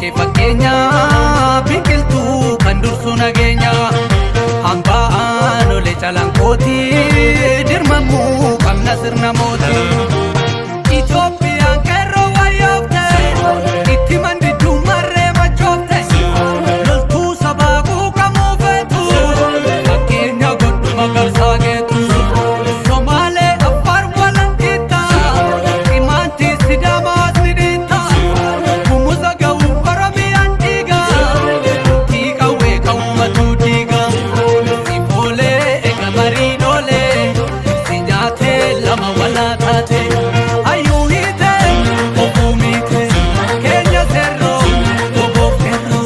Kee fakkeenya biqiltuu kan dursu nageenya. Hambaan olee calanqooti dirmamuu qabna sirna mootii. Itoophiyaan qeerroo wayyoofte itti mandiduu marree machoofte loltuu sabaa quuqamuu feetu fakkeenya godhu magarsaa geetu. Somaalee Affaar walanqitta Imaantii Sidaamaas ni dhiitta Gumuza ga'uu Oromiyaan dhiiga Tiiqawwee ka'ummatu diiga Sifoolee eega mariinoolee si nyaatee lama walaa taate hayyuu hiite obuu miite keenya seerroo oboof qeerroo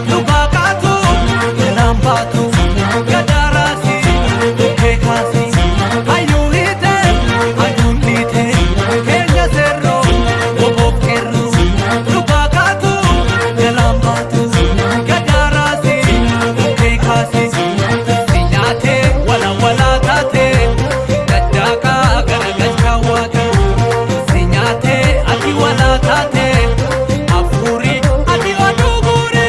dhugaa kaatu jalaan baatu gadaaraasi bukkee kaasi hayyuu hiite aduun dhiite keenya seerroo oboof qeerroo dhugaa kaatu jalaan baatu gadaaraasi bukkee kaasi si nyaatee wala walaa taate daddaaqaa garagalchaa waaqa si nyaatee ati walaa taate hafuuri ati oduu guurii.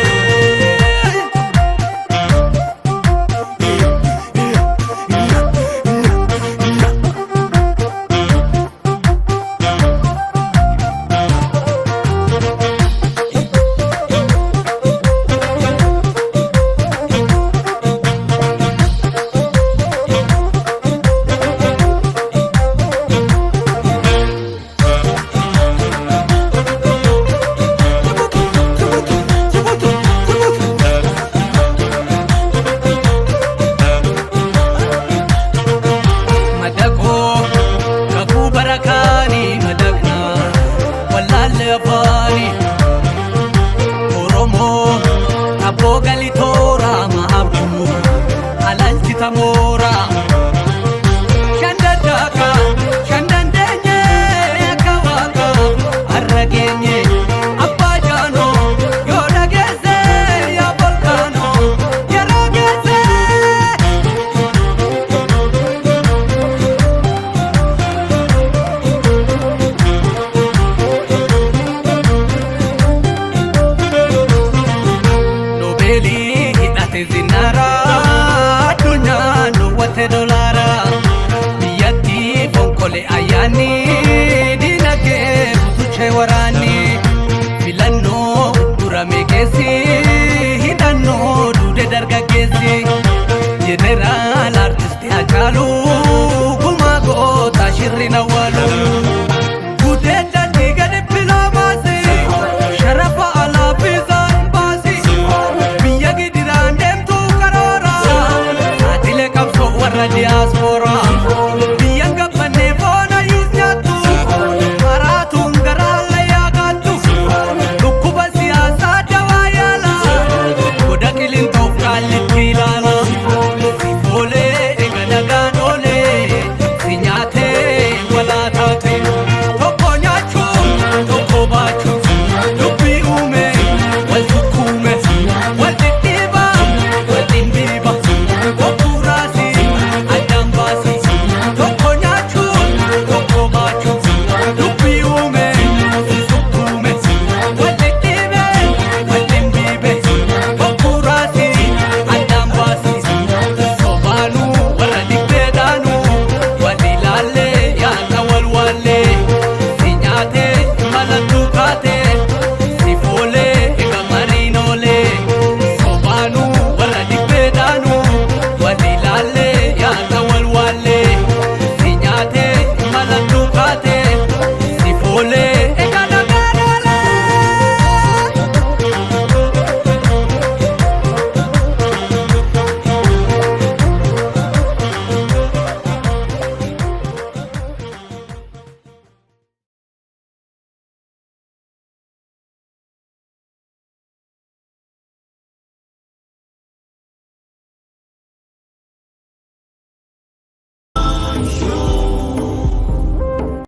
Madaqoo kakuu barakaanii madaqnaa wallaalle afaanii Oromoo abboo galitooraa ma'aabduu alalchita mooraa Shandaddaaka shandandeenye akka waaqa har'a geenye abbaa jaanoo yoo dhageesse yaa volkaanoo yeroo geesse. Nobeelii hidhate zinaaraa addunyaan dhoowwate dolaaraa biyyatti fonqole ayyaanni